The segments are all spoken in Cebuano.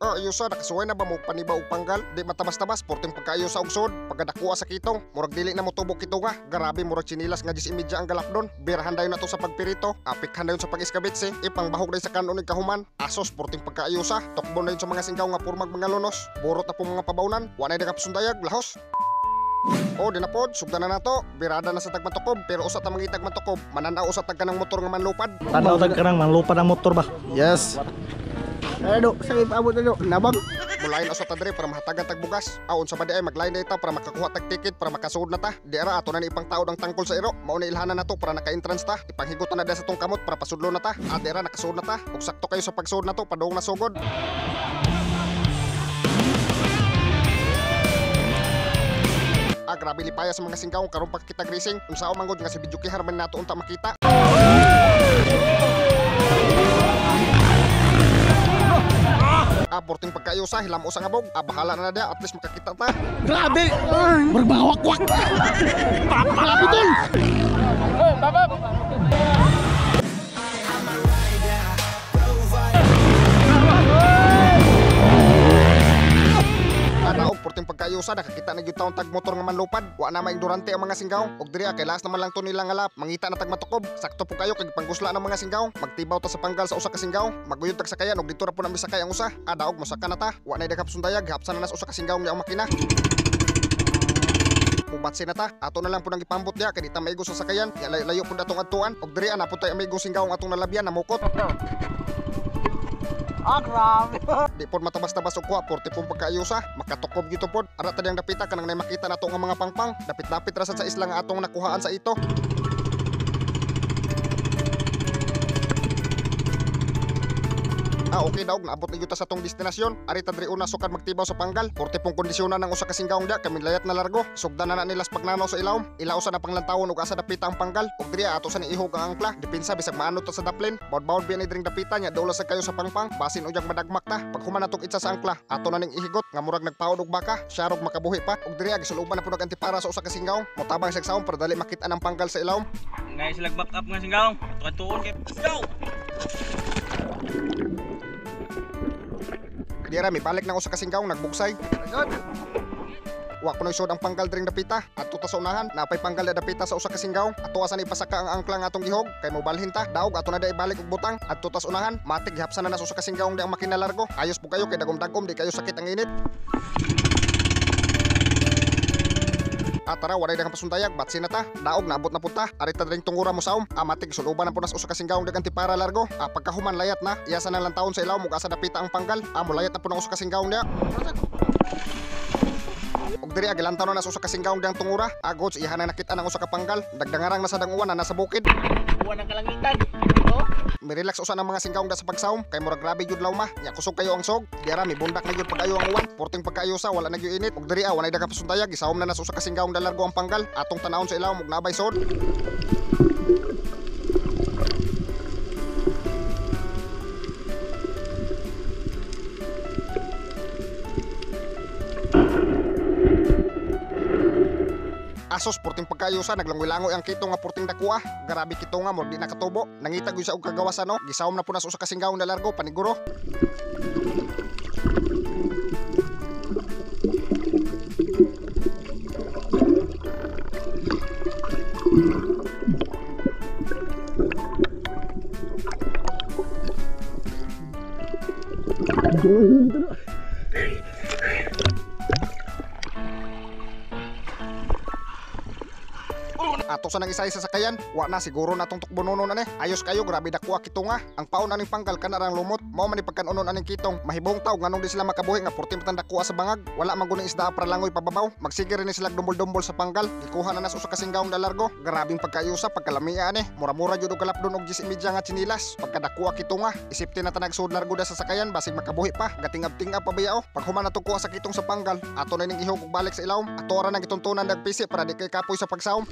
Ayusa nakasuway na ba mo paniba og panggal? Di matabas-tabas porting pagkaayo sa og sud. Pagkadakuha sa kitong, murag dili na motubok kito nga. Grabe murag tsinilas nga 10:30 ang galapdon. Birahan dayon nato sa pagpirito. Apikhan dayon sa pag-iskabitse. Ipangbahog dayon sa kanon ug kahuman. Asos porting pagkaayusa. Tukbon dayon sa mga singgaw nga purmag mga lunos. Burot na po mga pabawnan. Wa nay dagapsundayag lahos. O di na pod, sugdan na nato. Birada na sa tagmatukob, pero usa ta mangitag matukob. Mananaw usa tag kanang motor nga manlupad. Tanaw tag kanang manlupad ang motor ba? Yes. Ano, sa ipaabot ano, nabag. Mulain usa ta diri para mahatagan tag bugas. Aon sa ba di ay maglain na ita para makakuha tag ticket para makasuod na ta. Di ara ato na ni ipangtaod ang tangkol sa iro. Mao na ilhanan nato para naka-entrance ta. Ipanghigot na sa tong kamot para pasudlo na ta. Di ara nakasuod na ta. Ug sakto kayo sa pagsuod nato padung na sugod. Grabe lipaya sa mga singkaw karon pagkita racing. Unsa man gud nga si Bijuki Harman nato unta makita. Porting pagkaayusa hilamo sa ngabog. Bahala na na dia, at least makakita ta. Grabe. Murag wakwak. Grabe tol. Daog porting pagkaayusa nakakita na gyud taon tag motor nga manlupad. Wa na maignorante ang mga singgaw. Og diri kay last naman lang to nila nga lap. Mangita na tag matukob. Sakto po kayo kay panggusla ng mga singgaw. Magtibaw ta sa panggal sa usa ka singgaw. Maguyod tag sakayan og dito ra po na misakay ang usa. Daog mosaka na ta. Wa nay daghang sundayag, hapsan na nas usa ka singgaw nga ang makina. Mubatse na ta. Ato na lang po nang ipambot diha kay di ta maigo sa sakayan. Ya layo-layo pud atong adtuan. Og diri na pud tay amigo singgaw ang atong nalabyan namukot. Grabe. Di pod matabas-tabas og kuha, porte pong pagkaayusa. Makatukob gyud pod. Ara ta diyang dapita kanang nay makita nato nga mga pangpang. Dapit-dapit ra sad sa isla nga atong nakuhaan sa ito. Okay daog naabot na gyud ta sa tong destinasyon. Ari ta diri una sukad magtibaw sa panggal. Porte pong kondisyonan ng usa ka singgaong dia kami layat na largo. Sugdan na na nila sa pagnanaw sa ilawom. Ilaw sa na panglantawon ug asa dapita ang panggal. Ug diri ato sa niihog ang angkla. Depensa bisag maanod ta sa daplin. Bawd-bawd biya ni diring dapita nya dool sa kayo sa pangpang. Basin udyang madagmak ta. Paghuman natong itsa sa angkla, ato na ning ihigot nga murag nagpaod og baka. Siya rog makabuhi pa. Ug diri gisuloban na pud og antipara sa usa ka singgaong. Motabang siya saom para dali makita ang panggal sa ilawom. Ngay sila back up nga singgaong. Ato kay let's go. Dira mi balik nang usa ka singgaong nagbugsay. Wa kunoy sud ang panggal diring dapita. Adto ta sa unahan, napay panggal na dapita sa usa ka singgaw. Ato asa ni ipasaka ang angkla nga atong gihog kay mobalhin ta. Daog ato na da ibalik og butang. Adto ta sa unahan, matik gihapsan na na sa usa ka singgaong di ang makina largo. Ayos po kayo kay dagom-dagom di kayo sakit ang init. Tara, walay daghang pasundayag, batsi na ta. Daog naabot na punta. Arita diring tungura mo saom. Matik suluban na po nas usa ka singgaong daghang tipara largo. Pagkahuman layat na. Iyasa nang lantawon sa ilawom ug asa dapita ang panggal. Mulayat na po ng usa ka singgaong niya. Ug diri gilantaw na nas usa ka singgaong diyang tungura. Agods iha na nakita ng usa ka panggal. Dagdangarang na sa danguwan na nasa bukid. Uwan ang kalangitan. Oh. Mirelax usa ng mga singgaong da sa pagsawom kay murag grabe gyud lawma. Nya kusog kayo ang sog. Diara mibundak na gyud pag-ayo ang uwan. Porting pagkaayo sa wala na gyud init. Ug diri walay daghang pasundayag, gisawom na nas usa ka singgaong da largo ang panggal. Atong tanawon sa ilawom ug nabay sod. Asos porting pagkayusa naglangoy-langoy ang kito nga porting dakuha. Grabe kito nga murag di nakatubo. Nangita gyud sa og kagawasan no. Gisawom na po nas usa ka singgaong na largo paniguro. Ato sa nang isay sa sakayan, wa na siguro natong tukbonono na ni. Ayos kayo, grabe dakuha kito nga. Ang paon aning panggal kanarang lumot. Mao man ipagkanunon aning kitong. Mahibong taw nganong di sila makabuhi nga porti matang dakuha sa bangag. Wala man guning isda para langoy pababaw. Magsige rin ni sila dumbol-dumbol sa panggal. Gikuha na nas usa ka singgaong dalargo. Grabing pagkayusa pagkalamia ani. Mura-mura jud og kalapdon og 10:30 nga tsinilas. Pagkadakuha kito nga, isip ti na tanag sud largo da sa sakayan basig makabuhi pa. Gatingab-tingab pa bayaw. Paghuman nato kuha sa kitong sa panggal, ato na ning ihog og balik sa ilawom. Ato ra nang gituntunan nagpisi para di kay kapoy sa pagsawom.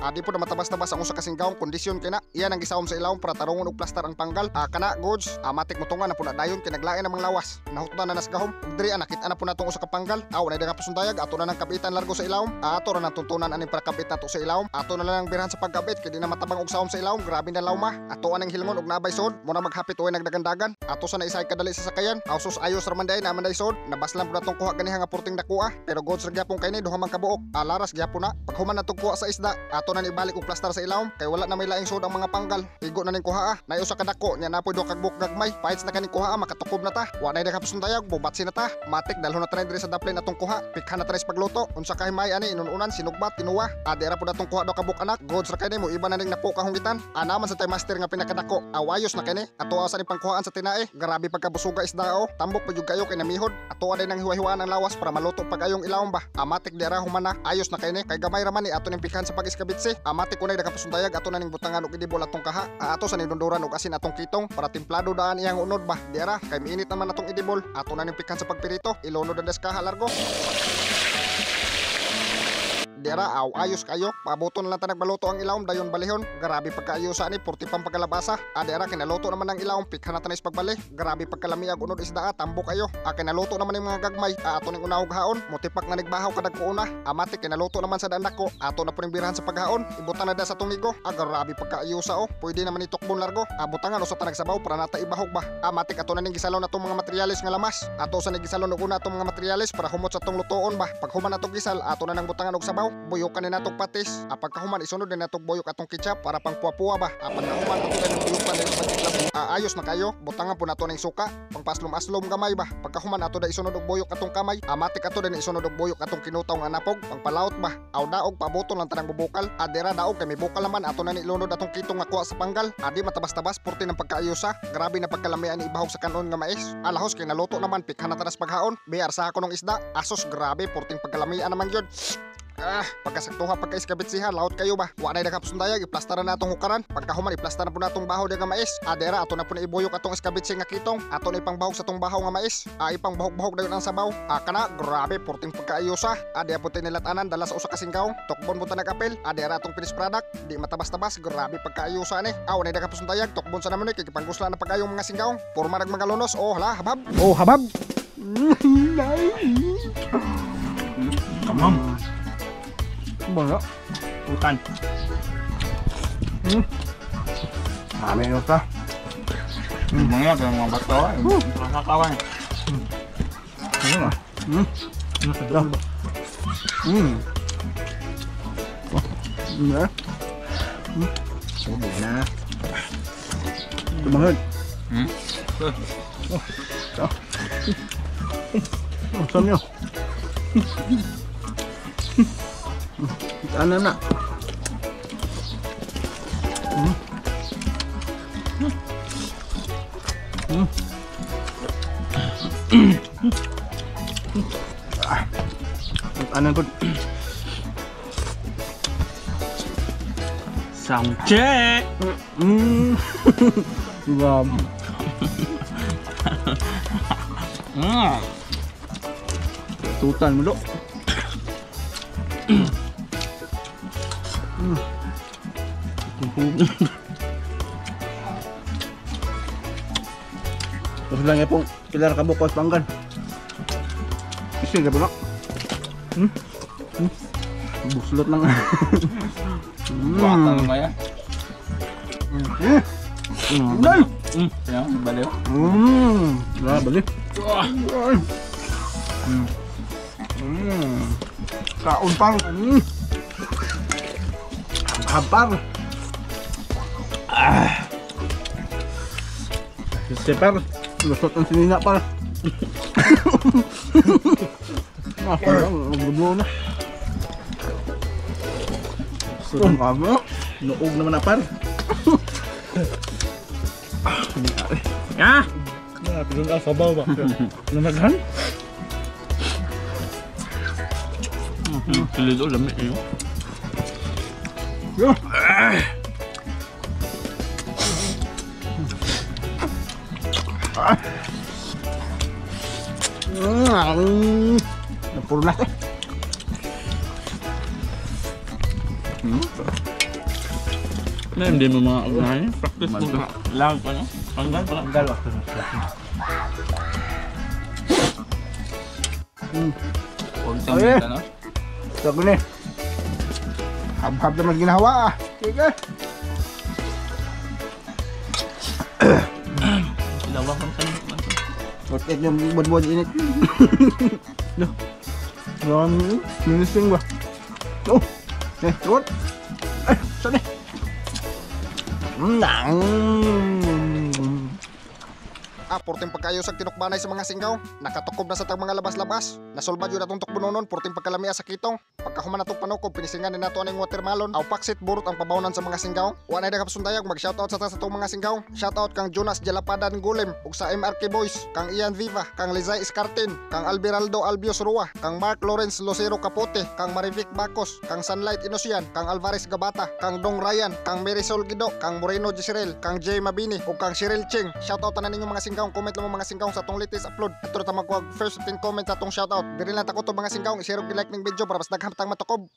Adi po na matabas-tabas ang usa ka singgawong kondisyon kay na. Iyan ang gisawom sa ilawom para tarungon og plastar ang panggal. Kana goods. Amatik motunga na po na dayon kay naglain ang mga lawas. Nahutdan na nas gahom. Ug diri nakita na po natong usa ka panggal. Aw na daga pasundayag ato na nang kabitan largo sa ilawom. Ato ra nang tuntunan aning para kabit nato sa ilawom. Ato na lang ang birhan sa pagkabit kay di na matabang og sawom sa ilawom. Grabe na lawma. Ato anang hilngon og nabay sod. Muna maghapit uy nagdagandagan. Ato sa naisay kadali sa sakayan. Aw sus ayos ra man day na man day sod. Nabaslan po natong kuha ganiha nga purting dakuha. Pero goods ra gyapon kay ni duha man kabuok. Alaras gyapon na. Paghuman natong kuha sa isda, ato na ibalik og plastar sa ilawom kay wala na may laing sod ang mga panggal. Igo na ning kuha. Nay usa ka dako nya napoy duha ka buok gagmay. Paits na kaning kuha makatukob na ta. Wa nay dagapos dayag bubatsi na ta. Matik dalhon na diri sa daplin atong kuha. Pikhan na sa pagluto. Unsa ka himay ani inununan sinugbat tinuwa. Adi ra pud atong kuha do ka buok anak. Goods ra kay mo iba na ning napo kahunggitan. Ana man sa tay master nga pinakadako. Awayos na kini. Ato sa ning pangkuhaan sa tinae. Grabe pagkabusuga isda o. Tambok pa jud kayo kay namihod. Ato aday nang hiwa-hiwaan ang lawas para maluto pag ayong ilawom ba. Amatik di ra humana. Ayos na kay ni kay gamay ra man ni ato ning pikhan sa pag-iskabitsi. Amatik unay dagapasundayag ato na ning butangan og idibol atong kaha. Ato sa nindunduran og asin atong kitong para timplado daan iyang unod ba. Di ra kay miinit naman atong idibol. Ato na ning pikhan sa pagpirito. Ilunod ang kaha largo. Dira aw ayos kayo. Pabuto na lang ta nagbaluto ang ilawom dayon balihon. Grabe pagkaayosa ni purti pang pagkalabasa. Dira kinaluto naman ang ilawom pikhan na tanis pagbali. Grabe pagkalamiag unod isda tambok kayo. Kinaluto naman yung mga gagmay. Ato ning unahog haon. Mutipak na nigbahaw kadag kuuna. Amatik kinaluto naman sa daan dako. Ato na po ning birahan sa paghaon. Ibutan na da sa tungigo. Grabe pagkaayosa o. Pwede naman itukbon largo. Butangan usa ta nagsabaw para nata ibahog ba. Amatik ato na ning gisalon atong mga materyales nga lamas. Ato sa ning gisalon og una atong mga materyales para humot sa atong lutoon ba. Paghuman atong gisal ato na nang butangan og sabaw. Buyok ni natong patis. Pagkahuman isunod ni natong buyok atong ketchup para pang puwa-puwa ba. Pagkahuman ato na nang buyukan ni ayos na kayo. Butangan po nato ning suka pangpaslom-aslom gamay ba. Pagkahuman ato da isunod og buyok atong kamay. Amatik ato din isunod og buyok atong kinutaw nga napog pangpalaot ba. Aw daog pabuton lang tanang bubukal. Adira daog kay mibukal naman ato na ni ilunod atong kitong nga kuha sa panggal. Adi matabas-tabas purti ng pagkaayusa. Grabe na pagkalamian ni ibahog sa kanon nga mais. Alahos kay naluto naman pikhan na taras paghaon. Biar sa ako ng isda. Asos grabe purting pagkalamian naman gyud. Pagkasaktuha pagkaiskabitsiha laot kayo ba. Wa nay dagapsundayag iplastar na natong hukaran. Pagkahuman iplastar na po natong bahaw nga mais. Adera ato na po na ibuyok atong iskabitsi nga kitong. Ato na ipangbahog sa tong bahaw nga mais. Ipangbahog-bahog dayon ang sabaw. Kana grabe purting pagkaayusa. Adi po tinilatanan dala sa usa ka singkaw. Tukbon mo ta nag-apel. Adera atong finished product. Di matabas-tabas grabe pagkaayusa ni. Aw nay dagapsundayag tukbon sa namon ni kay gipangusla na pagayong mga singkaw. Porma nag mga lunos. Oh hala habab. Oh habab. Kamam. Wala. Utan. Dami yun ka. Mga mga bato. Nakakawan. Subo na. Tumangod. Oh, saan nyo? Ano na? Ano po? Sound check! Grabe. Tutan mo do. Tapos lang pong kilara ka bukos panggan. Isin ka ba? Buslot lang. Buwakang ba yan? Dal! Kaya, baliw. Baliw. Kaon pang. Habang. Sipar, lusot ang sinina par. Parang na. Noog naman na par. Ah! Pinun ang sabaw ba? Nanaghan? Tuloy lamig yun. Napuro na. Na, hindi mo mga ugnayan. Practice mo ka. Lag pa no? Panggal pa. Panggal ba? Huwag Okay. sa no? Sabi ni. Habhab naman ginawa ah. Sige. Ilawak ang sa Worth it yung budbud init. No. Yan, minising ba? Oh. Eh, what? Eh, saan eh? Nang. Ah, porting pagkaayos ang tinukbanay sa mga singgaw. Nakatukob na sa tag mga labas-labas. Nasulbad yun atong tukbononon, porting pagkalamia sa kitong. Pagkahuman natong panukob, pinisingan ni nato aning watermelon. Aw paksit burot ang pabawnan sa mga singgaw. Wa na sundayag, mag-shoutout sa ta sa atong mga singgaw. Shoutout kang Jonas Jalapadan Gulim, ug sa MRK Boys, kang Ian Viva, kang Lizay Escartin, kang Alberaldo Albios Rua, kang Mark Lawrence Lucero Capote, kang Marivic Bacos, kang Sunlight Inosian, kang Alvarez Gabata, kang Dong Ryan, kang Marisol Gido, kang Moreno Gisrel, kang Jay Mabini, ug kang Cheryl Ching. Shoutout tanan ninyo mga singgaw, comment lang mo mga singgaw sa atong latest upload. Ato ta magkuha first 15 comment sa atong shoutout. Diri lang ta ko to mga singgaw, i-share ug i-like ning video para mas daghan tang matukob.